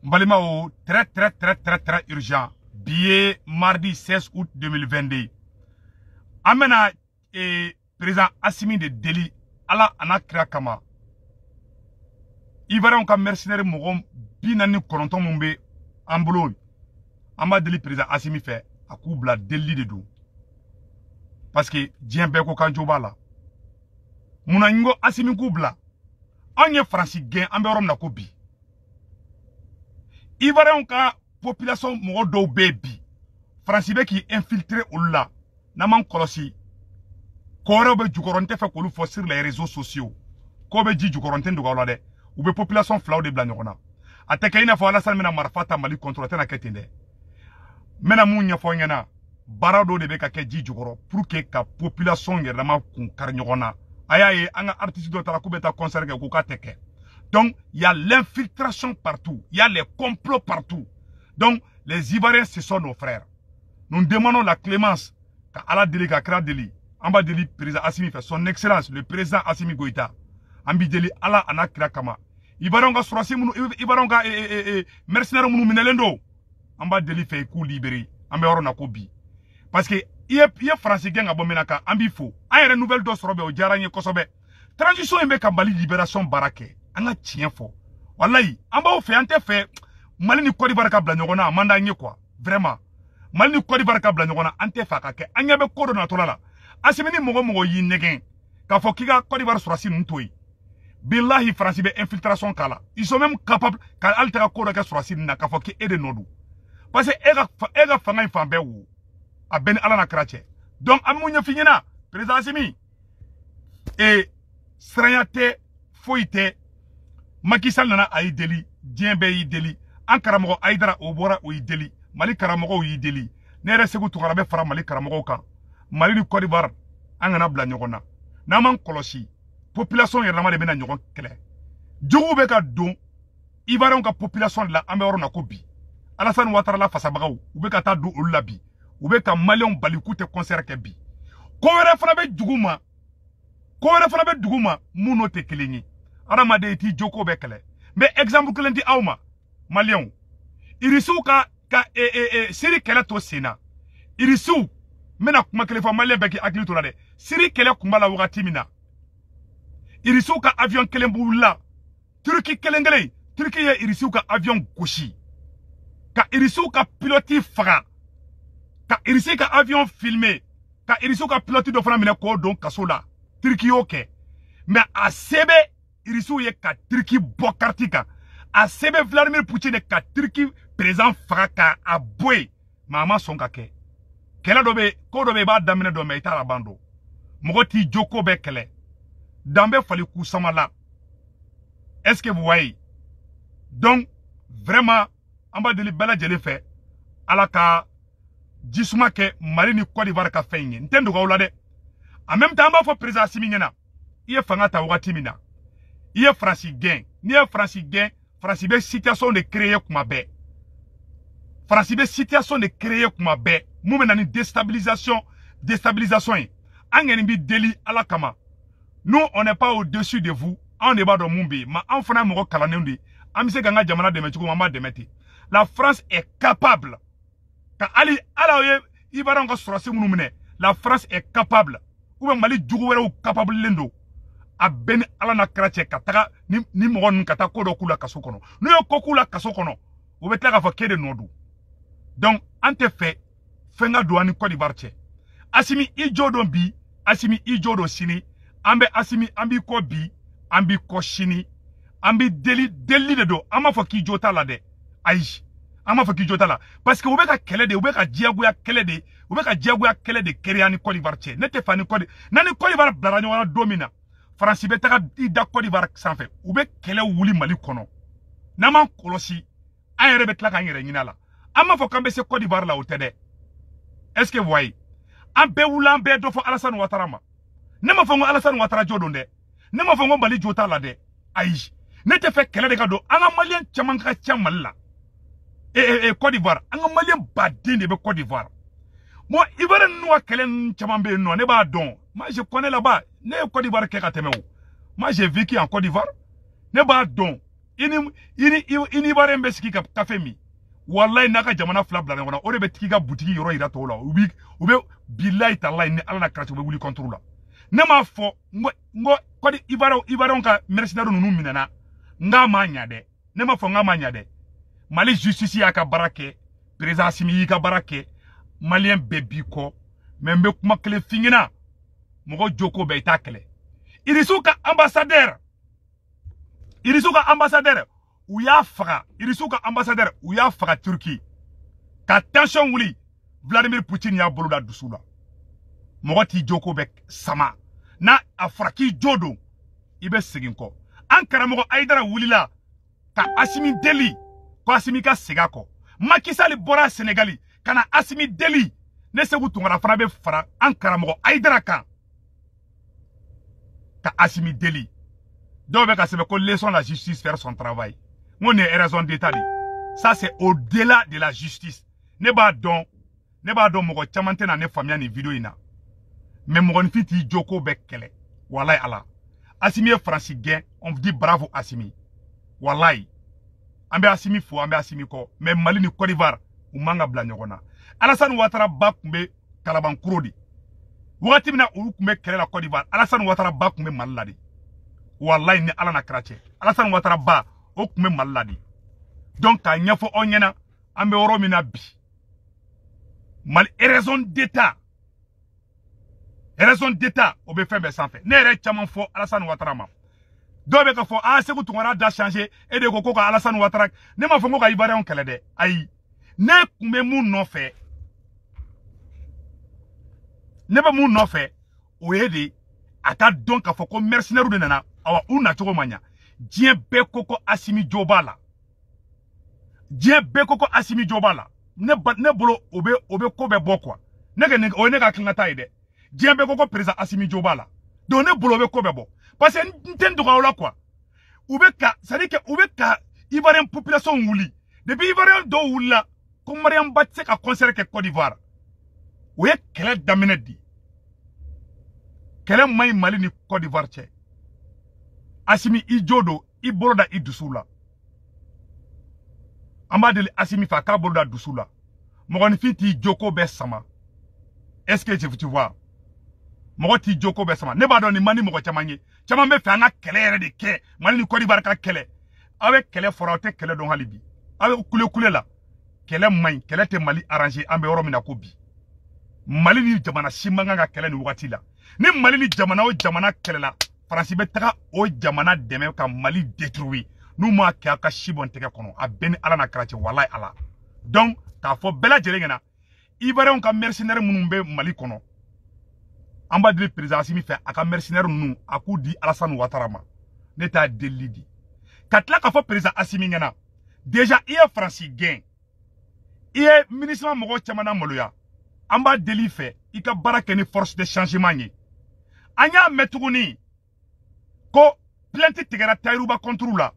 N balimaw, très très très très très urgent. Bi ye mardi 16 août 2022. An bɛna président Assimi de deli Ala a n'a kira kama. Ivoirien ka mercenaire mɔgɔ 49 mun bɛ an bolo, an b'a deli président Assimi fɛ a k'u bila. Delili de don, parce que diɲɛ bɛɛ ko k'an jo b'a la. Munna n ko Assimi k'u bila? Anw ye Faransi gɛn, an bɛ yɔrɔ min na ko bi, Ivoirien ka population mɔgɔ dɔw bɛ yen bi, Faransi bɛ k'i infiltrer olu la. N'an m'an kɔlɔsi, ko wɛrɛw bɛ jukɔrɔ, n tɛ fɛ k'olu fɔ sur les réseaux sociaux. Ko bɛ ji jukɔrɔ, n tɛ dogo aw la dɛ. U bɛ population filaw de bila ɲɔgɔn na. A tɛ kɛ i n'a fɔ Alassane bɛna marifa ta Mali contre, a tɛna kɛ ten dɛ. N bɛna mun ɲɛfɔ ɲɛna? Baara dɔw de bɛ ka kɛ ji jukɔrɔ pour que ka population yɛrɛdama kun kari ɲɔgɔn na. A y'a ye, an ka artiste dɔ taara k'u bɛ taa concert kɛ, k'u k'a tɛ kɛ. Donc il y a l'infiltration partout, il y a les complots partout. Donc les Ivoiriens, ce sont nos frères. Nous demandons la clémence, ka Ala deli, ka kira deli. An b'a deli président Assimi fɛ, son excellence le président Assimi Goïta, an b'i deli Ala a n'a kira kama. Ivoiriens ka sɔrɔsi minnu, Ivoiriens ka mercenaires minnu minɛlen don, an b'a deli fɛ i k'u libérer. An bɛ yɔrɔ na ko bi, parce que i ye Faransi gɛn ka bɔ min kan, an b'i fo. An yɛrɛ nouvelle dɔ sɔrɔ bɛ, o diyara n ye kosɛbɛ. Transition in bɛ ka Mali libération baara kɛ. An ka tiɲɛ fɔ, walayi, an b'aw fɛ. An tɛ fɛ Mali ni Côte d'Ivoire ka bila ɲɔgɔn na, a man d'an ye quoi. Vraiment, Mali ni Côte d'Ivoire ka bila ɲɔgɔn na, an tɛ fɛ a ka kɛ. An ɲɛ bɛ ko dɔ natɔla la. Asimi, ni mɔgɔ mɔgɔ y'i nɛgɛn k'a fɔ k'i ka Côte d'Ivoire sɔrɔsi ninnu to yen, bilahi, Faransi bɛ infiltration k'a la. Ils sont même capables ka hali taga ko dɔ kɛ sɔrɔsi ninnu na k'a fɔ k'e de nɔ don, parce que e ka fanga in fan bɛɛ wo, a bɛɛ ni Ala na kira cɛ. Donc an bɛ mun ɲɛf'i ɲɛna, président Asimi? Siranya tɛ, foyi tɛ. Macky Sall nana, a y'i deli, diɲɛ bɛɛ y'i deli. An karamɔgɔ Hayidara, o bɔra, o y'i deli. Mali karamɔgɔw y'i deli. Ne yɛrɛ Segu Tunkara bɛ fara Mali karamɔgɔw kan. Mali ni Côte d'Ivoire, an kana bila ɲɔgɔn na. N'an m'an kɔlɔsi, population yɛrɛdama de bɛna ɲɔgɔn kɛlɛ. Juguw bɛ ka don Ivoirien ka population de la. An bɛ yɔrɔ na ko bi, Alassane Ouattara la fasabagaw, u bɛ ka taa don olu la bi. U bɛ ka Maliyɛnw bali k'u tɛ concert kɛ bi. Ko wɛrɛ fana bɛ dugu ma, ko wɛrɛ fana bɛ dugu ma mun n'o tɛ kelen ye. Hadamaden, i t'i joko bɛɛ kɛlɛ. N bɛ exemple kelen di aw ma, Maliyɛnw. Irisiw ka Siri kɛlɛ to sen na, Irisiw, n bɛna kuma kelen fɔ, Maliyɛn bɛɛ k'i hakili to la dɛ. Siri kɛlɛ kun b'a la wagati min na, Irisiw ka avion kelen wulila Turki kelen kelen. Turki ye Irisiw ka avion gosi, ka Irisiw ka pilote faga, ka Irisi ka avion filmer, ka Irisiw ka pilote dɔ fana minɛ k'o don kaso la. Turki y'o kɛ, mais a se bɛ Irisiw ye ka Turki bɔ carte kan. A se bɛ Vladimir Poutine ka Turki président faga ka a bɔ yen, mais a ma sɔn ka kɛ. Kɛlɛ dɔ bɛ, ko dɔ bɛ, i b'a daminɛ dɔn, mais i t'a laban dɔn. Mɔgɔ t'i jo ko bɛɛ kɛlɛ. Dan bɛ fali k'u sama la. Est ce que vous voyez? Donc vraiment, an b'a deli bɛɛ lajɛlen fɛ, Ala ka jisuma kɛ Mali ni Côte d'Ivoire ka fɛn ye. N tɛ dogo aw la dɛ. En même temps, an b'a fɔ président Assimi ɲɛna, i ye fanga ta wagati min na, i ye Faransi gɛn. N'i ye Faransi gɛn, Faransi bɛ situation de créer kuma bɛɛ. Faransi bɛ situation de créer kuma bɛɛ mun bɛ na ni déstabilisation ye. An kɔni bɛ deli Ala kama. Nous, on n'est pas au-dessus de vous. Anw de b'a dɔn mun bɛ yen, mais anw fana ye mɔgɔ kalannenw de ye. An bɛ se k'an ka jamana dɛmɛ cogo min, an b'a dɛmɛ ten. La France est capable ka hali ala ye Ivoirien ka sɔrɔsi minnu minɛ, la France est capable, ou bien Mali jugu wɛrɛw capable len don, a bɛɛ ni Ala n'a kira cɛ, ka taga ni mɔgɔ ninnu ka taa ko dɔ k'u la kaso kɔnɔ. N'u ye ko k'u la kaso kɔnɔ, u bɛ tila k'a fɔ k'e de nɔ don. Donc an tɛ fɛ fɛn ka don an ni Côte d'Ivoire cɛ. Asimi, i jo don bi, Asimi, i jo don sini. An bɛ Asimi, an b'i kɔ bi, an b'i kɔ sini. An bɛ deli, delili de don. An b'a fɔ k'i jo t'a la dɛ, ayi, an b'a fɔ k'i jo t'a la, parce que u bɛ ka kɛlɛ de, u bɛ ka diyagoya kɛlɛ de, u bɛ ka diyagoya kɛlɛ de créer an ni Côte d'Ivoire cɛ. Ne tɛ fɛ ni Côte n'an ni Côte d'Ivoire bilara ɲɔgɔn na don min na, Faransi bɛ taga i da Côte d'Ivoire sanfɛ, u bɛ kɛlɛ wuli Mali kɔnɔ. N'an m'an kɔlɔsi, an yɛrɛ bɛ tila k'an yɛrɛ ɲini a la. An m'a fɔ k'an bɛ se Côte d'Ivoire la, o tɛ dɛ. Est ce que vous voyez? An bɛɛ wulila, an bɛɛ dɔ fɔ Alassane Ouattara ma. Ne m'a fɔ n ko Alassane Ouattara jo don dɛ. Ne m'a fɔ n ko Mali jo t'a la dɛ, ayi. Ne tɛ fɛ kɛlɛ de ka don. An ka Maliyɛn caman ka ca Mali la, Côte d'Ivoire, an ka Maliyɛn baden de bɛ Côte d'Ivoire. Bon, Ivoire ninnu ka kɛlɛ ninnu caman bɛ yen nɔ, ne b'a dɔn. Moi, je connais là-bas. Ne ye Côte d'Ivoire kɛ ka tɛmɛ o. Moi, j'ai vécu en Côte d'Ivoire. Ne b'a dɔn. I ni Ivoirien bɛ sigi ka kafe min, wallahi n'a ka jamana fila bila ɲɔgɔn na, o de bɛ tigi ka butigi yɔrɔ yira tɔw la. U bɛ bilahi talahi ni Ala na kira cɛ, u bɛ wuli contre la. Ne m'a fɔ n ko Côte d'Ivoire, Ivoirien ka mercenaires ninnu minɛna, n k'a ma ɲa dɛ. Ne m'a fɔ n k'a ma ɲa dɛ. Mali justice y'a ka baara kɛ, président Assimi y'i ka baara kɛ, malien bɛɛ b'i kɔ. Mais n bɛ kuma kelen f'i ɲɛna, mɔgɔ joko bɛɛ i t'a kɛlɛ. Irisiw ka ambassadeur, Irisiw ka ambassadeur, u y'a faga. Irisiw ka ambassadeur, u y'a faga Turquie ka tension wuli. Vladimir Poutine y'a bolo da dusu la. Mɔgɔ t'i joko bɛ sama n'a a fɔra k'i jo don, i bɛ segin kɔ. An karamɔgɔ Hayidara wulila ka Asimi deli ko Asimi ka segin a kɔ. Macky Sall bɔra Senegali ka na Asimi deli. Ne Sekou Tounkara fana bɛ fara an karamɔgɔ Hayidara kan ka Asimi deli. Dɔw bɛ ka sɛbɛn ko laissons la justice faire son travail. N ko nin ye raison d'état de, ça c'est au-delà de la justice. Ne b'a dɔn, ne b'a dɔn mɔgɔ caman tɛna ne faamuya nin vidéo in na, mais mɔgɔninfin t'i jo ko bɛɛ kɛlɛ. Walayi Ala, Asimi ye Faransi gɛn, on dit bravo Asimi. Walayi an bɛ Asimi fo, an bɛ Asimi kɔ, mais Mali ni Côte d'Ivoire u man ka bila ɲɔgɔn na. Alassane Ouattara ba tun bɛ Kalabankuro de wagati min na olu tun bɛ kɛlɛ la Côte d'Ivoire, Alassane Ouattara ba tun bɛ Mali la de. Walayi ni Ala na kira cɛ, Alassane Ouattara ba o tun bɛ Mali la de. Donc k'a ɲɛfɔ aw ɲɛna, an bɛ yɔrɔ min na bi, Mali raison d'état, raison d'état o bɛ fɛn bɛɛ sanfɛ. Ne yɛrɛ caman fɔ Alassane Ouattara ma, dɔw bɛ ka fɔ ah Sekou Tounkara da changer, e de ko ko ka Alassane Ouattara. Ne m'a fɔ ko ka Ivoirien kɛlɛ dɛ, ayi. Ne kun bɛ mun nɔfɛ, ne bɛ mun nɔfɛ, o ye de a ka dɔn k'a fɔ ko mercenaires de nana. Awa u nacogo ma ɲa. Diɲɛ bɛɛ ko ko Asimi jo b'a la, diɲɛ bɛɛ ko ko Asimi jo b'a la. Ne ba, ne bolo o bɛ ko bɛɛ bɔ quoi. Ne ka nin o ye ne ka hakilinata ye dɛ. Diɲɛ bɛɛ ko ko président Asimi jo b'a la, donc ne bolo o bɛ ko bɛɛ bɔ, parce que n tɛ n dogo aw la quoi. U bɛ ka, c'est à dire que u bɛ ka Ivoirien population wuli. Depuis Ivoirien dɔw wulila ko Mariam Ba tɛ se ka concert kɛ Côte d'Ivoire, o ye kɛlɛ daminɛ di. Kɛlɛ man ɲi Mali ni Côte d'Ivoire cɛ. Asimi, i jo don, i bolo da i dusu la. An b'a deli Asimi fɛ a k'a bolo da dusu la. Mɔgɔninfin t'i joko bɛɛ sama. Est-ce que tu vois, mɔgɔ t'i joko bɛɛ sama. Ne b'a dɔn nin man di mɔgɔ caman ye. Caman bɛ fɛ an ka kɛlɛ yɛrɛ de kɛ, Mali ni Côte d'Ivoire ka kɛlɛ. Aw bɛ kɛlɛ fɔra, aw tɛ kɛlɛ dɔn hali bi. Aw bɛ kule kule la. Kɛlɛ man ɲi, kɛlɛ tɛ Mali arranger. An bɛ yɔrɔ min na ko bi, Mali ni jamana si man kan ka kɛlɛ nin wagati la. Ni Mali ni jamana o jamana kɛlɛla, Faransi bɛ taga o jamana dɛmɛ ka Mali détruire. N'u m'a kɛ, aw ka si bɔ n tɛgɛ kɔnɔ. A bɛɛ ni Ala n'a kɛra cɛ, walayi Ala. Donc k'a fɔ bɛɛ lajɛlen ɲɛna, Ivoirien ka mercenaires minnu bɛ Mali kɔnɔ, an b'a deli président Asimi fɛ a ka mercenaires ninnu a k'u di Alassane Ouattara ma. Ne t'a delili di ka tila k'a fɔ président Asimi ɲɛna, déjà i ye Faransi gɛn, i ye MINUSMA mɔgɔw caman na maloya. An b'a deli fɛ i ka baara kɛ ni force de changement ye. An y'a mɛn tuguni ko plainte tigɛra Tayiruba contre la.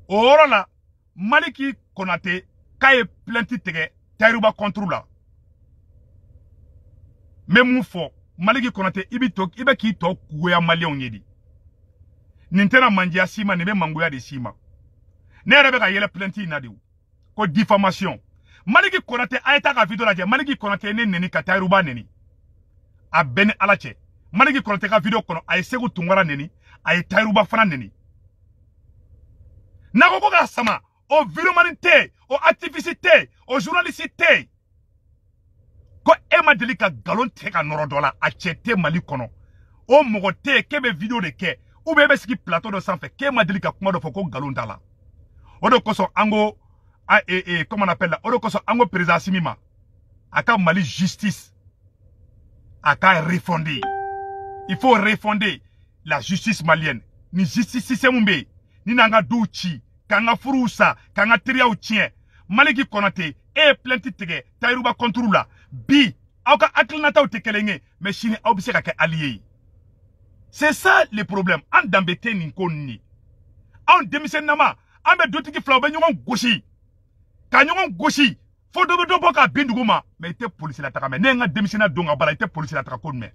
O yɔrɔ la, Maliki Konate k'a ye plainte tigɛ Tayiruba contre la. N bɛ mun fɔ Maliki Konate? I bɛ to i bɛ k'i tɔ goya maliyɛnw ye de. Nin tɛna mandiya s'i ma, nin bɛ mangoya de s'i ma. Ne yɛrɛ bɛ ka yɛlɛ plainte in na de ko diffamation. Maliki Konate, a ye taa ka vidéo lajɛ. Maliki Konate ye ne neni ka Tayiruba neni. A bɛɛ ni Ala cɛ, Maliki Konate ka vidéo kɔnɔ, a ye Sekou Tounkara neni, a ye Tayiruba fana neni. N'a ko ko k'a sama, o vidéoman tɛ yen, o activiste tɛ yen, o journaliste tɛ yen ko e ma deli ka nkalon tigɛ ka nɔrɔ dɔ la. A cɛ tɛ Mali kɔnɔ, o mɔgɔ tɛ yen k'e bɛ vidéo de kɛ ou bien e bɛ sigi plateau dɔ sanfɛ k'e ma deli ka kuma dɔ fɔ ko nkalon t'a la. O de kosɔn an ko a e e comment on appelle la, o de kosɔn an ko président Assimi ma a ka Mali justice a ka refonder. Il faut refonder la justice malienne. Ni justice système bɛ yen ni n'an ka duw ci, k'an ka furuw sa, k'an ka teriyaw tiɲɛ. Maliki Konate, e ye plainte tigɛ Tayiruba contre la bi. Aw ka hakilinataw tɛ kelen ye, mais sini aw bɛ se ka kɛ allié ye. C'est ça le problème. An danbe tɛ nin ko ninnu ye. Anw denmisɛnninnama, an bɛ dutigi fila, u bɛ ɲɔgɔn gosi ka ɲɔgɔn gosi fo dɔ bɛ dɔ bɔ ka bin dugu ma, mais i tɛ polisi la taga mɛn. Ne ye n ka denmisɛnninya don ka baara, i tɛ polisi la taga ko mɛn.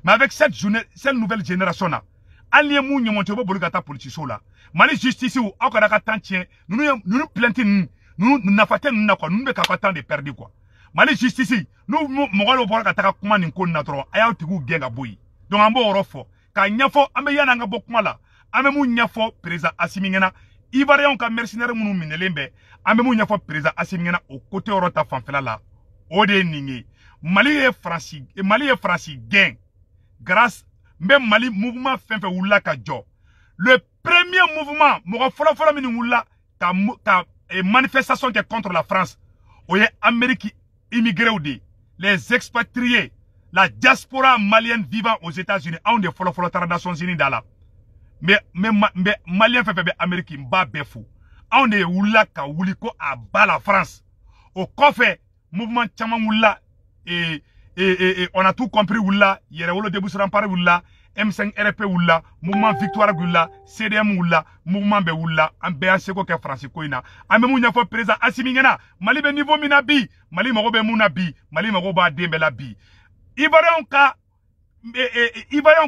Mais avec cette journée, cette nouvelle génération na, Hali ni ye mun ɲɔmɔti, o bɛ boli ka taa polisiso la. Mali justice, aw kana ka temps tiɲɛ. Ninnu plainte ninnu nafa tɛ ninnu na quoi. Ninnu bɛ k'aw ka temps de perdre quoi. Mali justice, n'u mɔgɔ dɔw bɔra ka taga kuma nin ko nin na dɔrɔn, a y'aw tigiw gɛn ka bɔ yen. Donc an b'o yɔrɔ fɔ k'a ɲɛfɔ. An bɛ yanni an ka bɔ kuma la, an bɛ mun ɲɛfɔ président Assimi ɲɛna? Ivoirien ka mercenaires minnu minɛlen bɛ, an bɛ mun ɲɛfɔ président Assimi ɲɛna o côté yɔrɔ ta fanfɛla la? O de ye nin ye: Mali ye Faransi gɛn grâce n bɛ Mali mouvement fɛn fɛn wulila ka jɔ. Le premier mouvement, mɔgɔ fɔlɔ-fɔlɔ minnu wulila ka manifestation kɛ contre la France, o ye Amérique immigrés de ye, les expatriés, la diaspora malienne vivant aux États-Unis. Anw de fɔlɔ-fɔlɔ taara Nations Unies da la. N bɛ malien fɛn fɛn bɛ Amérique, n b'a bɛɛ fo. Anw de wulila ka wuli ko à bas la France. O kɔfɛ, mouvement caman wulila et on a tout compris wulila, Yɛrɛwolo Debout sur Rempart wulila, M5 RP wulila, mouvement Victoire wulila, CDM wulila, mouvement bɛɛ wulila. An bɛɛ y'an seko kɛ Faransi ko in na. An bɛ mun ɲɛfɔ président Assimi ɲɛna? Mali bɛ niveau min na bi, Mali mago bɛ mun na bi? Mali mago b'a den bɛɛ la bi. Ivoirien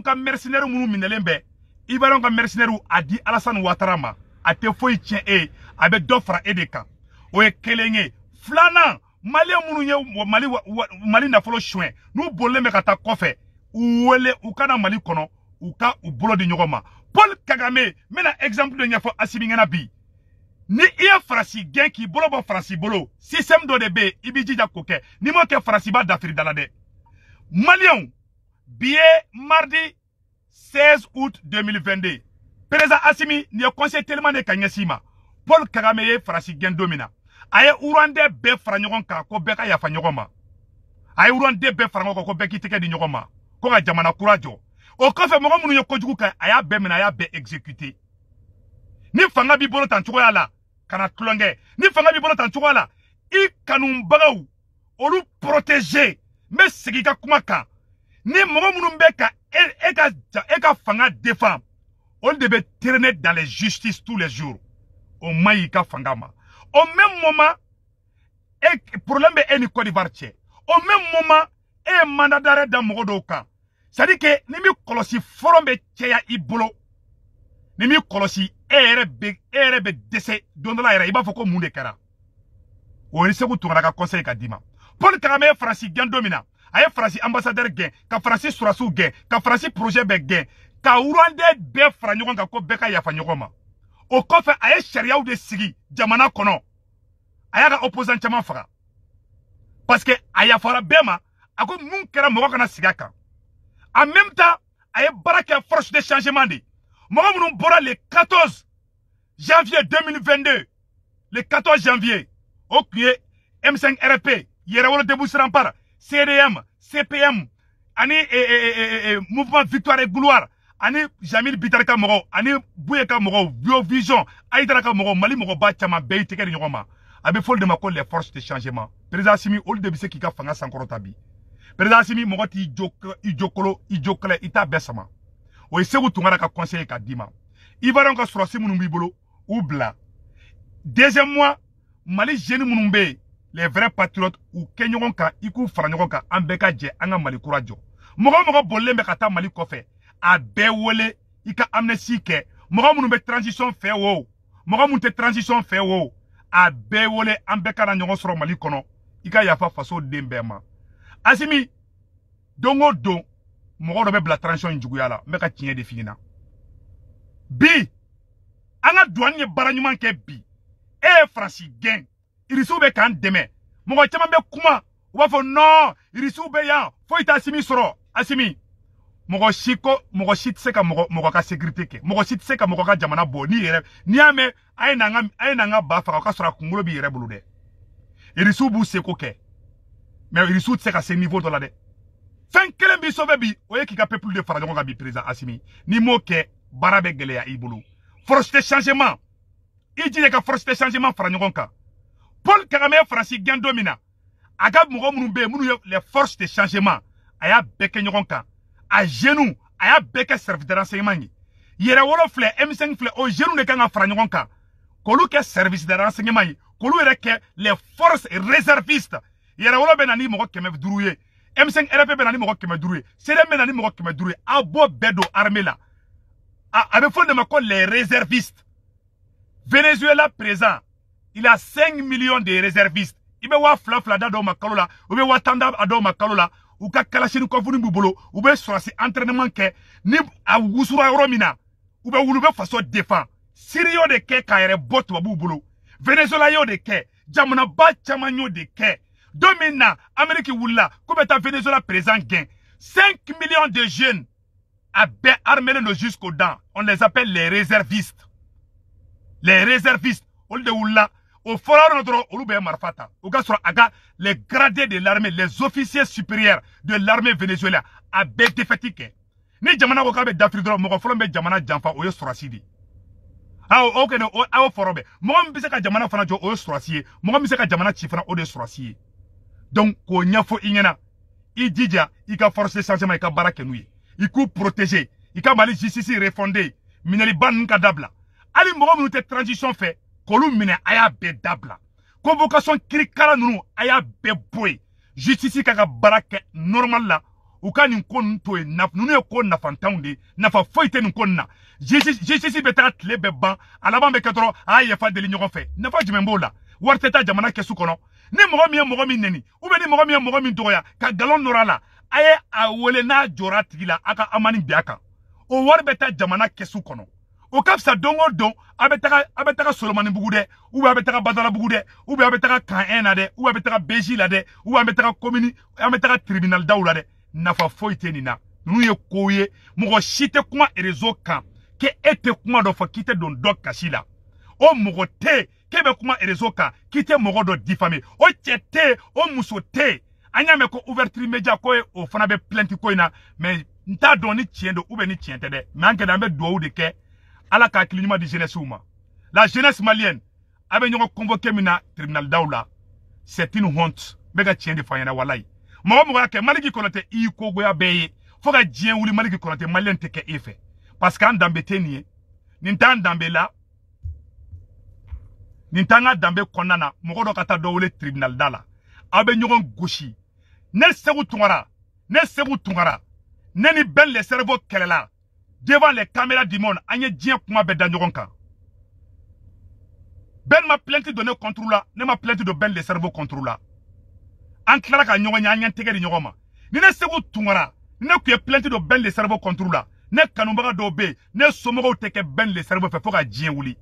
ka mercenaires minnu minɛlen bɛ, Ivoirien ka mercenaires, a di Alassane Ouattara ma, a tɛ foyi tiɲɛ e ye, a bɛ dɔ fara e de kan. O ye kelen ye. Filanan, malien minnu ye Mali nafolo suɲɛ, n'u bolilen bɛ ka taa kɔfɛ, u wele u ka na Mali kɔnɔ, u ka u bolo di ɲɔgɔn ma. Paul Kagame, n bɛna exemple dɔ ɲɛfɔ Assimi ɲɛna bi. Ni i ye Faransi gɛn k'i bolo bɔ Faransi bolo, système dɔ de bɛ yen, i b'i jija k'o kɛ. N'i m'o kɛ, Faransi b'a dafiri da la dɛ. Maliyɛnw, bi ye mardi 16 août 2022. Président Assimi, nin ye conseil teliman de ka ɲɛsin i ma. Paul Kagame ye Faransi gɛn don min na, a ye Rwandais bɛɛ fara ɲɔgɔn kan ko bɛɛ ka yafa ɲɔgɔn ma. A ye Rwandais bɛɛ fara ɲɔgɔn kan ko bɛɛ k'i tɛgɛ di ɲɔgɔn ma, ko ka jamana kura jɔ. O kɔfɛ, mɔgɔ minnu ye kojugu kɛ, a y'a bɛɛ minɛ, a y'a bɛɛ exécuter. Ni fanga b'i bolo tan cogoya la, kana tulonkɛ. Ni fanga b'i bolo tan cogoya la, i kanubagaw, olu protéger. N bɛ segin i ka kuma kan: ni mɔgɔ minnu bɛ ka e ka fanga défend, olu de bɛ traîner dans les justices tous les jours, o man ɲi i ka fanga ma. Au même moment, e problème bɛ e ni Côte d'Ivoire cɛ. Au même moment, e ye mandat d'arrêt da mɔgɔ dɔw kan. C'est à dire que ni mi kɔlɔsi, front bɛ cɛya i bolo. Ni mi kɔlɔsi, e yɛrɛ bɛ dɛsɛ don dɔ la yɛrɛ, i b'a fɔ ko mun de kɛra. O ye Sékou Tounkara ka conseil ka d'i ma. Paul Kagame ye Faransi gɛn don min na, a ye Faransi ambassadeur gɛn, ka Faransi sɔrɔdasiw gɛn, ka Faransi projet bɛɛ gɛn, ka Rwandais bɛɛ fara ɲɔgɔn kan ko bɛɛ ka yafa ɲɔgɔn ma. O kɔfɛ, a ye sariyaw de sigi jamana kɔnɔ. A y'a ka opposant caman faga parce que a yafara bɛɛ ma. A ko mun kɛra, mɔgɔ kana sigi a kan. En même temps, a ye baara kɛ force de changement de mɔgɔ minnu bɔra le 14 janvier 2022. Le 14 janvier, o tun ye M5 RP, Yɛrɛwolo Debout sur Rempart, CDM, CPM ani mouvement Victoire et Gloire, ani Jamil Bittar ka mɔgɔw, ani Buye ka mɔgɔw, Biovision, Aïdara ka mɔgɔw, Mali mɔgɔba caman bɛɛ y'i tɛgɛ di ɲɔgɔn ma. A bɛ fɔ olu de ma ko les forces de changement. Président Assimi, olu de bɛ se k'i ka fanga sankɔrɔta bi. Président Assimi, mɔgɔ t'i jo, i jo kolo, i jo kɛlɛ, i t'a bɛɛ sama. O ye Sékou Tounkara ka conseil ka d'i ma. Ivoirien ka sɔrɔdasi minnu b'i bolo, u bila. Deuxième mois, Mali jeunes minnu bɛ yen, les vrais patriotes, u kɛ ɲɔgɔn kan, i k'u fara ɲɔgɔn kan, an bɛɛ ka jɛ an ka Mali kura jɔ. Mɔgɔ o mɔgɔ bolilen bɛ ka taa Mali kɔfɛ, a bɛɛ wele, i ka amnistie kɛ. Mɔgɔ minnu bɛ transition fɛ o, mɔgɔ minnu tɛ transition fɛ o, a bɛɛ wele, an bɛɛ ka na ɲɔgɔn sɔrɔ Mali kɔnɔ. I ka yafa faso den bɛɛ ma. Assimi, don o don, mɔgɔ dɔ bɛ bila transition in juguya la. N bɛ ka tiɲɛ de f'i ɲɛna bi. An ka douane ye baara ɲuman kɛ bi. E ye Faransi gɛn, Irisiw bɛ k'an dɛmɛ. Mɔgɔ caman bɛ kuma, u b'a fɔ non, Irisiw bɛ yan, foyi tɛ Assimi sɔrɔ. Assimi, mɔgɔ si ko mɔgɔ si tɛ se ka mɔgɔ mɔgɔ ka sécurité kɛ, mɔgɔ si tɛ se ka mɔgɔ ka jamana bɔ n'i yɛrɛ. N'i y'a mɛn a ye n'an ka ba faga, o ka sɔrɔ a kunkolo b'i yɛrɛ bolo dɛ. Irisiw b'u seko kɛ, mais Irisiw tɛ se ka se niveau dɔ la dɛ. Fɛn kelen b'i sauver bi, o ye k'i ka peuple de fara ɲɔgɔn kan bi. Président Assimi, n'i m'o kɛ, baara bɛ gɛlɛya i bolo. Force de changement, i jija ka force de changement fara ɲɔgɔn kan. Paul Kagame ye Faransi gɛn don min na, a ka mɔgɔ minnu bɛ yen, minnu ye les forces de changement, a y'a bɛɛ kɛ ɲɔgɔn kan. A jeunes, a y'a bɛɛ kɛ service de renseignement ye. Yɛrɛwolo filɛ, M5 filɛ, o jeunes de kan ka fara ɲɔgɔn kan k'olu kɛ service de renseignement ye, k'olu yɛrɛ kɛ les forces réservistes. Yɛrɛwolo bɛ na ni mɔgɔ 500 ye, M5 RP bɛ na ni mɔgɔ 500 ye, CDM bɛ na ni mɔgɔ 500 ye. Aw b'o bɛɛ don armée la. A bɛ fɔ de ma ko les réservistes. Venezuela présent, il a 5 millions de réservistes. I bɛ 2000 da dɔw ma kalo la, u bɛ 10 000 da dɔw ma kalo la. U ka kalachnikov b'u bolo, u bɛ sɔrɔsi entraînement kɛ. Ni a wusura yɔrɔ min na, u bɛ wuli, u bɛ faso défend. Syrie y'o de kɛ k'a yɛrɛ bɔ tubabuw bolo, Venezuela y'o de kɛ, jamanaba caman y'o de kɛ. Don min na Amérique wulila k'u bɛ taa Venezuela président gɛn, 5 millions de jeunes a bɛɛ armé don jusqu'aux dents. On les appelle les réservistes. Les réservistes, olu de wulila. O fɔra yɔrɔ dɔrɔn, olu bɛ marifa ta. O ka sɔrɔ a ka les gradés de l'armée, les officiers supérieurs de l'armée vénézuélienne, a bɛɛ défaite kɛ. Ni jamana ko k'a bɛ dafiri dɔrɔn, mɔgɔ fɔlɔ min bɛ jamana janfa, o ye sɔrɔsi de ye. Aw o kɛnɛ, aw fɔrɔ bɛ mɔgɔ min bɛ se ka jamana fana jɔ, o ye sɔrɔsi ye. Mɔgɔ min bɛ se ka jamana ci fana, o de ye sɔrɔsi ye. Donc k'o ɲɛfɔ i ɲɛna, i jija i ka force de changement, i ka baara kɛ n'u ye, i k'u protéger, i ka Mali justice refonder, minɛliba ninnu ka dabila. Hali mɔgɔ minnu tɛ transition fɛ, k'olu minɛ, a y'a bɛɛ dabila. Convocation kirikara ninnu, a y'a bɛɛ bɔ yen. Justice ka baara kɛ normal la. U ka nin ko ninnu to yen. Ninnu ye ko nafantanw de ye, nafa foyi tɛ nin ko nin na. Justice bɛ taga tile bɛɛ ban, a laban bɛ kɛ dɔrɔn a y'a yafa deli ɲɔgɔn fɛ. Nafa jumɛn b'o la? Wari tɛ taa jamana kɛsu kɔnɔ. Ni mɔgɔ min ye mɔgɔ min neni, ou bien ni mɔgɔ min ye mɔgɔ min dɔgɔya ka nkalon nɔrɔ a la, a ye a wele, n'a jɔra a tigi la, a ka amani bin a kan, o wari bɛ taa jamana kɛsu kɔnɔ. O ka fisa don o don a bɛ taga, a bɛ taga Solomanibugu dɛ, ou bien a bɛ taga Badalabugu dɛ, ou bien a bɛ taga Camp 1 na dɛ, ou bien a bɛ taga BJ la dɛ, ou bien an bɛ taga commune, an bɛ taga tribunal daw la dɛ. Nafa foyi tɛ nin na. Ninnu ye kow ye, mɔgɔ si tɛ kuma réseau kan k'e tɛ kuma dɔ fɔ k'i tɛ don dɔ kasi la. O mɔgɔ tɛ k'e bɛ kuma réseau kan k'i tɛ mɔgɔ dɔ diffamer. O cɛ tɛ, o muso tɛ. An y'a mɛn ko Ouverture Média ko o fana bɛ plainte ko in na, mais n t'a dɔn ni tiɲɛ don ou bien ni tiɲɛ tɛ dɛ. Mais an kɛnɛ, an bɛ dugawu de kɛ, Ala ka hakili ɲuman di jeunesse ma. La jeunesse malienne, a bɛ ɲɔgɔn convoqué min na tribunal daw la, c'est une honte. N bɛ ka tiɲɛ de fɔ an ɲɛna, walayi. Mɔgɔ mɔgɔ y'a kɛ, Maliki Kɔnɔtɛ, i y'i kogoya bɛɛ ye. Fo ka diɲɛ wuli, Maliki Kɔnɔtɛ, malien tɛ kɛ e fɛ, parce que an danbe tɛ nin ye. Nin t'an danbe la, nin t'an ka danbe kɔnɔna na. Mɔgɔ dɔ ka taa dɔ wele tribunal da la, aw bɛ ɲɔgɔn gosi. Ne Segu Tunkara, ne Segu Tunkara, ne ni Ben le Cerveau kɛlɛla devant les caméras du monde. An ye diɲɛ kuma bɛɛ da ɲɔgɔn kan. Ben ma plainte don ne contre la, ne ma plainte don Ben le Cerveau contre la. An tilara ka ɲɔgɔn ye, an y'an tɛgɛ di ɲɔgɔn ma. Ni ne Segu Tunkara, ni ne tun ye plainte don Ben le Cerveau contre la, ne kanubaga dɔw bɛ yen, ne somɔgɔw tɛ kɛ Ben le Cerveau fɛ fo ka diɲɛ wuli.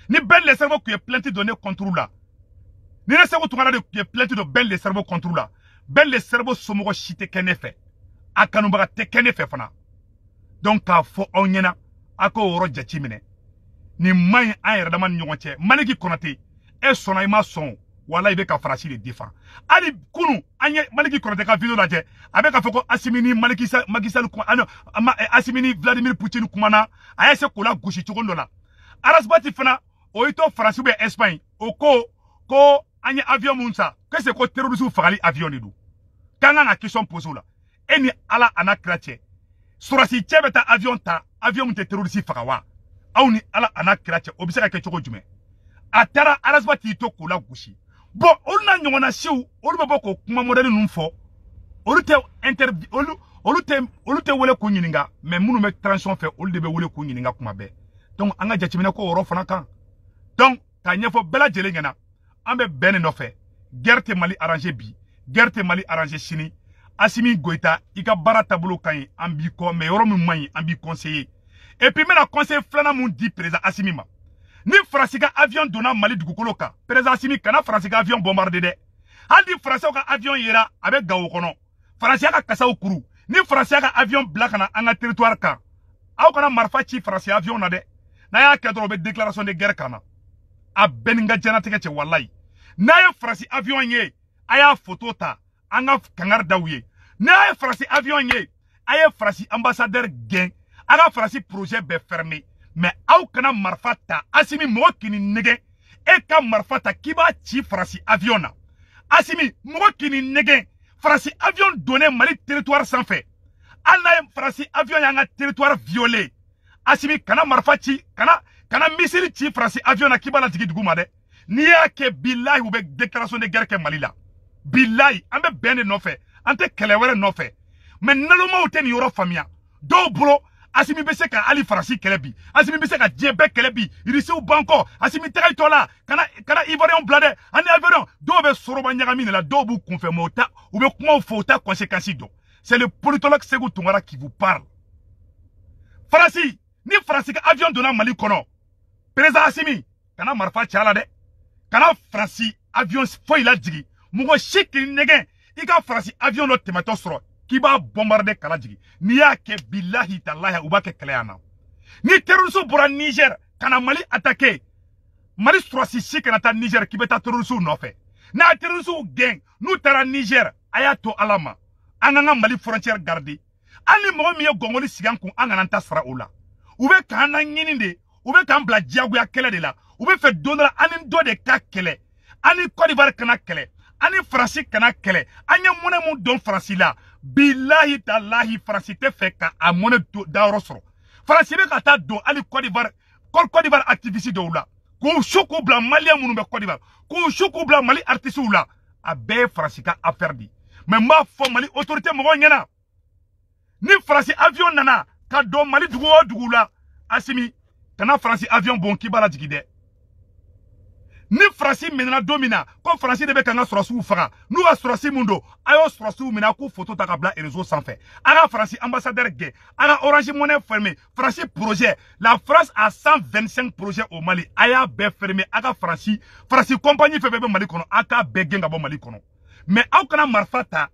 Ni Ben le Cerveau tun ye plainte don ne contre la, ni ne Segu Tunkara de tun ye plainte don Ben le Cerveau contre la, Ben le Cerveau somɔgɔ si tɛ kɛ ne fɛ, a kanubaga tɛ kɛ ne fɛ fana. Donc k'a fɔ aw ɲɛna, a k'o yɔrɔ jate minɛ. Nin man ɲi an yɛrɛ dama ni ɲɔgɔn cɛ. Maliki Kɔnɔtɛ, e sɔnna i ma sɔn, wala i bɛ ka Faransi de défend. Hali kunu, an ye Maliki Kɔnɔtɛ ka vidéo lajɛ, a bɛ k'a fɔ ko Asimi ni Maliki Macky Sall, Asimi ni Vladimir Poutine kumana, a y'a se k'o la gosi cogo dɔ la. Arasibati fana, o y'i to Faransi bɛ Espagne, o ko ko an ye avion mun san, que c'est ko terroriste fagali avion de don, k'an kan ka question poser o la. E ni Ala a n'a kira cɛ, sɔrɔsi cɛ bɛ taa avion ta, avion min tɛ terroriste faga wa? Aw ni Ala a n'a kira cɛ, o bɛ se ka kɛ cogo jumɛn? A taara Arasibati y'i to k'o la gosi. Bon, olu n'a ɲɔgɔnna siw, olu bɛ bɔ k'o kuma modèle ninnu fɔ, olu tɛ inter olu olu tɛ olu tɛ wele k'u ɲininka. Mais minnu bɛ transition fɛ, olu de bɛ wele k'u ɲininka kuma bɛɛ. Donc an ka jateminɛ ko yɔrɔ fana kan. Donc k'a ɲɛfɔ bɛɛ lajɛlen ɲɛna, an bɛ bɛn de nɔfɛ. Guerre tɛ Mali arranger bi, guerre tɛ Mali arranger sini. Asimi Goïta, i ka baara taabolo ka ɲi, an b'i kɔ, mais yɔrɔ min man ɲi, an b'i conseiller. Et puis n bɛna conseil filanan mun di président Asimi ma: ni Faransi ka avion donna Mali dugukolo kan, président Asimi, kana Faransi ka avion bombarder dɛ. Hali ni Faransiw ka avion yera, a bɛ Gawo kɔnɔ, Faransi ka kasaw kuru. Ni Faransi ka avion bila ka na an ka territoire kan, aw kana marifa ci Faransi avion na dɛ. N'a y'a kɛ dɔrɔn, o bɛ déclaration de guerre kan na. A bɛɛ ni n ka diɲɛlatigɛ cɛ, walayi. N'a ye Faransi avion ye, a y'a photo ta, an ka kangari d'aw ye. N'a ye Faransi avion ye, a ye Faransi ambassadeur gɛn, a ka Faransi projet bɛɛ fermé. Mais aw kana marifa ta. Asimi, mɔgɔ k'i ni nɛgɛ, e ka marifa ta k'i b'a ci Faransi avion na. Asimi, mɔgɔ k'i ni nɛgɛ, Faransi avion donnen Mali territoire sanfɛ, hali n'a ye Faransi avion y'an ka territoire violé, Asimi, kana marifa ci, kana missile ci Faransi avion na k'i b'a lajigin dugu ma dɛ. N'i y'a kɛ, bilahi, u bɛ déclaration de guerre kɛ Mali la. Bilahi, an bɛ bɛn de nɔfɛ, an tɛ kɛlɛ wɛrɛ nɔfɛ. Mais nalomaw tɛ nin yɔrɔ faamuya. Dɔw bolo, Assimi bɛ se ka hali Faransi kɛlɛ bi, Assimi bɛ se ka diɲɛ bɛɛ kɛlɛ bi, Irisiw ban kɔ, Assimi tɛgɛ tɔ la, kana Ivoirien bila dɛ. Ani Ivoirien dɔw bɛ soroba ɲagami de la, dɔw b'u kunfɛ, mais u ta u bɛ kumaw fɔ, u ta conséquence dɔn. C'est le politologue Sékou Tounkara qui vous parle. Faransi, ni Faransi ka avion donna Mali kɔnɔ, président Assimi, kana marifa ci a la dɛ, kana Faransi avion foyi lajigin. Mɔgɔ si k'i nɛgɛn i ka Faransi avion dɔ tɛmɛtɔ sɔrɔ k'i b'a bombarder kala jigin. N'i y'a kɛ, bilahi talahi, u b'a kɛ kɛlɛ yan na. Ni terroriste bɔra Niger ka na Mali attaquer, Mali sɔrɔsi si kana taa Niger k'i bɛ taa terroriste nɔfɛ. N'a ye terroriste gɛn n'u taara Niger, a y'a to Ala ma, an k'an ka Mali frontière garder. Hali ni mɔgɔ min ye gɔngɔli sigi an kun, an kana ta sara o la. U bɛ k'an na ɲini de, u bɛ k'an bila diyagoya kɛlɛ de la. U bɛ fɛ don dɔ la an ni dɔ de ka kɛlɛ, an ni Côte d'Ivoire kana kɛlɛ, an ni Faransi kana kɛlɛ. An ye mɔnɛ mun dɔn Faransi la, bilahi talahi, Faransi tɛ fɛ ka a mɔnɛ dayɔrɔ sɔrɔ. Faransi bɛ ka taa don hali Côte d'Ivoire, Côte d'Ivoire activiste dɔw la, k'u su k'u bila Malien minnu bɛ Côte d'Ivoire, k'u su k'u bila Mali artistes la. A bɛɛ ye Faransi ka affaire de. Mais n b'a fɔ Mali autorité mɔgɔw ɲɛna, ni Faransi avion nana ka don Mali dugu o dugu la, Assimi, kana Faransi avion bon k'i b'a lajigin dɛ. Ni Faransi minɛna don min na ko Faransi de bɛ k'an ka sɔrɔsiw faga, n'u ka sɔrɔsi mun don, a y'o sɔrɔsiw minɛ, a k'u photo ta ka bila réseau sanfɛ. A ka Faransi ambassadeur gɛn, a ka Orange Money fermé. Faransi projet, la France a 125 projets au Mali, a y'a bɛɛ fermé. A ka Faransi compagnie fɛn fɛn bɛ Mali kɔnɔ, a k'a bɛɛ gɛn ka bɔ Mali kɔnɔ. Mais aw kana marifa ta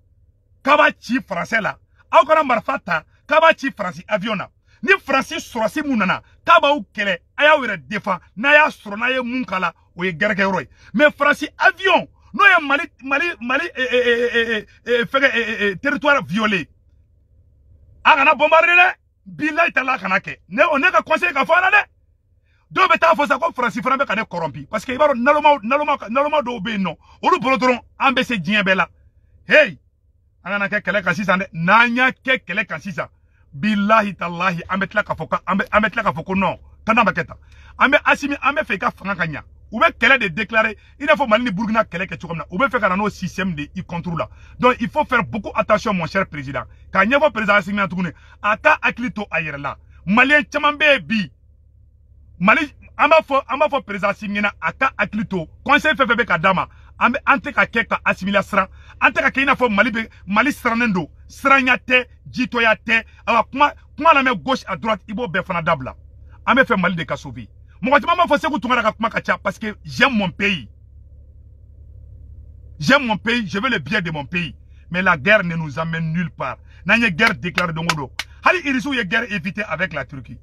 k'a b'a ci Faransɛ la, aw kana marifa ta k'a b'a ci Faransi avion na. Ni Faransi sɔrɔsi mun nana k'a b'aw kɛlɛ, a y'aw yɛrɛ défend. N'a y'a sɔrɔ n'a ye mun k'a la, o ye gɛrɛkɛyɔrɔ ye. Mais Faransi avion n'o ye Mali fɛngɛ territoire violé, a kana bombarder dɛ. Bilayi ta la, a kana kɛ. Ne o ne ka conseil ka fɔ an na dɛ. Dɔw bɛ taa fɔ sa ko Faransi fana bɛ ka ne corrompi, parce que i b'a dɔn naloma naloma naloma dɔw bɛ yen nɔ, olu bolo dɔrɔn an bɛ se diɲɛ bɛɛ la. Hey, an kana kɛ kɛlɛ kan sisan dɛ. N'an y'a kɛ kɛlɛ kan sisan, bilahi talahi, an bɛ tila k'a fɔ ko an bɛ tila k'a fɔ ko non, kana ma kɛ tan. An bɛ Assimi, an bɛ fɛ i ka fanga ka ɲa. U bɛ kɛlɛ de déclarer i n'a fɔ Mali ni Burukina kɛlɛ kɛ cogo min na. U bɛ fɛ ka na n'o système de i contre la. Donc il faut faire beaucoup attention, mon cher président. K'a ɲɛfɔ président Assimi na tuguni, a ka hakili to a yɛrɛ la. Malien caman bɛ yen bi Mali, an b'a fɔ président Assimi ɲɛna, a ka hakili to conseil fɛn fɛn bɛ ka d'a ma. An bɛ an tɛ ka kɛ ka Assimi lasiran, an tɛ ka kɛ i n'a fɔ Mali bɛ Mali sirannen don. Siranya tɛ, jitɔya tɛ. Awa, kuma lamɛn gauche à droite, i b'o bɛɛ fana dabila. An bɛ fɛ Mali de ka sauver. Mɔgɔ caman b'a fɔ Sékou Tounkara ka kuma ka ca, parce que j'aime mon pays, j'aime mon pays, je veux le bien de mon pays. Mais la guerre ne nous amène nulle part. N'an ye guerre déclarée don o don, hali Irisiw ye guerre éviter avec la Turquie.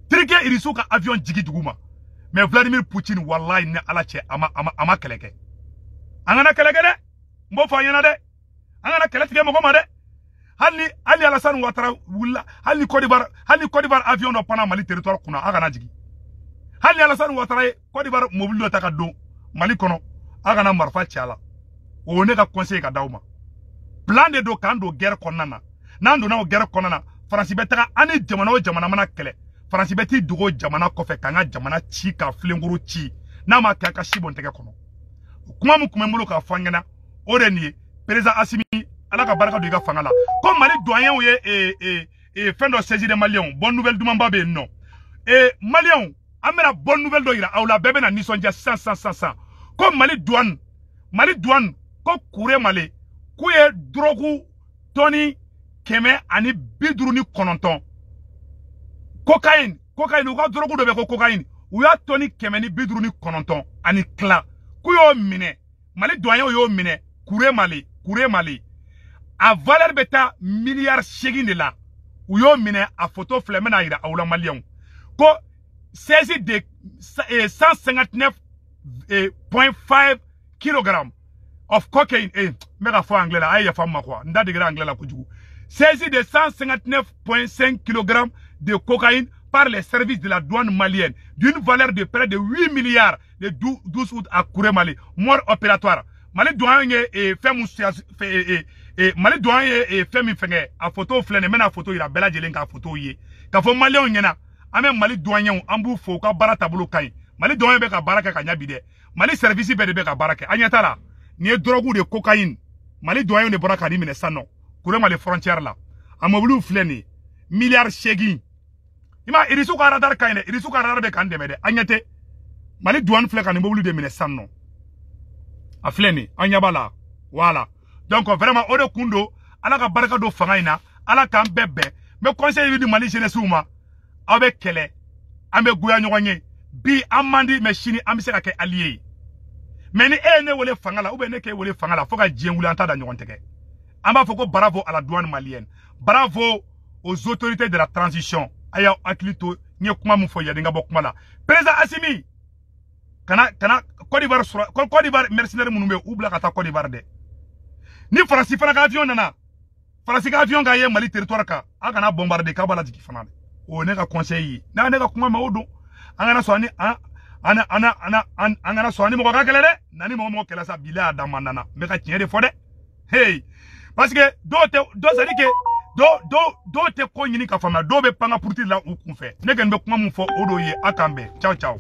Turquie ye Irisiw ka avion jigi dugu ma, mais Vladimir Poutine, wallahi, ni Ala cɛ, a ma kɛlɛ kɛ. An kana kɛlɛ kɛ dɛ, n b'o fɔ an ɲɛna dɛ. An kana kɛlɛ tigɛ mɔgɔ ma dɛ. Hali ni Alassane Ouattara wulila, hali ni Côte d'Ivoire avion dɔ panna Mali territoire kunna, a kana jigin. Hali ni Alassane Ouattara ye Côte d'Ivoire mobili dɔ ta ka don Mali kɔnɔ, a kana marifa ci a la. O ye ne ka conseil ka d'aw ma. Plan de don k'an don guerre kɔnɔna na. N'an donna o guerre kɔnɔna na, Faransi bɛ taga an ni jamana o jamana mana kɛlɛ, Faransi bɛ t'i dogo jamana kɔfɛ k'an ka jamana ci, ka filenkuru ci. N'a ma kɛ, a ka si bɔn tɛgɛ kɔnɔ. Kuma min tun bɛ n bolo k'a fɔ an ɲɛna, o de nin ye. Président Assimi, Ala ka barika don i ka fanga la. Ko Mali douaniers ye fɛn dɔ saisi de. Malienw, bonne nouvelle dumanba bɛ yen nɔ. Malienw, an bɛna bonne nouvelle dɔ yira aw la, bɛɛ bɛna nisɔndiya sisan sisan sisan sisan. Ko Mali douane, Mali douane ko Kourémalé k'u ye drogue tɔni 159, cocaïne, cocaïne, u ka drogue dɔ bɛ ko cocaïne, u y'a tɔni 159 ani tila, k'u y'o minɛ. Mali douaniers y'o minɛ Kourémalé. Kourémalé, a valeur bɛ taa miliyari 8 de la. U y'o minɛ, a photo filɛ, n bɛna yira aw la. Malienw, ko saisie de 159.5 kilogrammes of cocaine. N bɛ ka fɔ anglais la, a ye yafa n ma quoi, n da degera anglais la kojugu. Saisie de 159.5 kg de cocaïne par les services de la douane malienne d'une valeur de près de 8 milliards le 12 août à Kourémalé. Mode opératoire. Mali douane ye fɛn mun, Mali douane ye fɛn min fɛngɛ, a photo filɛ nin ye. N bɛna photo yira bɛɛ lajɛlen k'a photo ye k'a fɔ Malienw ɲɛna. An bɛ Mali douaniers, an b'u fo, u ka baara taabolo ka ɲi. Mali douane bɛ ka baara kɛ ka ɲɛ bi dɛ. Mali service bɛɛ de bɛ ka baara kɛ. An ɲɛ t'a la, nin ye drogue de cocaïne. Mali douane de bɔra ka nin minɛ sisan nɔ Kourémalé frontière la. A mobiliw filɛ nin ye, miliyari 8. I ma Irisu ka radar ka ɲi dɛ, Irisu ka radar bɛ k'an dɛmɛ dɛ. An ɲɛ tɛ Mali douane filɛ ka nin mobili de minɛ sisan nɔ. A filɛ nin, an ɲɛ b'a la. Voilà. Donc vraiment o de kun don. Ala ka barika don fanga in na, Ala k'an bɛɛ bɛn. N bɛ conseil di Mali jeunesse ma, aw bɛ kɛlɛ, an bɛ goya ɲɔgɔn ye bi, an man di, mais sini an bɛ se ka kɛ allié ye. Mais ni e ye ne wele fanga la, ou bien ne k'e wele fanga la, fo ka diɲɛ wuli, an t'a da ɲɔgɔn tɛgɛ. An b'a fɔ ko bravo à la douane malienne, bravo aux autorités de la transition. A y'aw hakili to n ye kuma min fɔ yanni n ka bɔ kuma la. Président Assimi, kana Côte d'Ivoire sɔrɔ, Côte d'Ivoire mercenaires minnu bɛ yen, u bila ka taa Côte d'Ivoire dɛ. Ni Faransi fana ka avion nana, Faransi ka avion ka ye Mali territoire kan, a kana bombarder k'a b'a lajigin fana dɛ. O ye ne ka conseil ye. N'a ne ka kuma mɛn, o don an kana sɔn ani an an an an an kana sɔn ani mɔgɔ ka kɛlɛ dɛ. Na ni mɔgɔ mɔgɔ kɛlɛ sa, bilahi a dan man nana. N bɛ ka tiɲɛ de fɔ dɛ. Hey, parce que dɔw tɛ dɔw, c'est à dire que dɔw tɛ ko ɲini ka faamuya, dɔw bɛ pan ka puruti la u kunfɛ. Ne kɔni bɛ kuma min fɔ, o de ye. A k'an bɛn. Ciao ciao.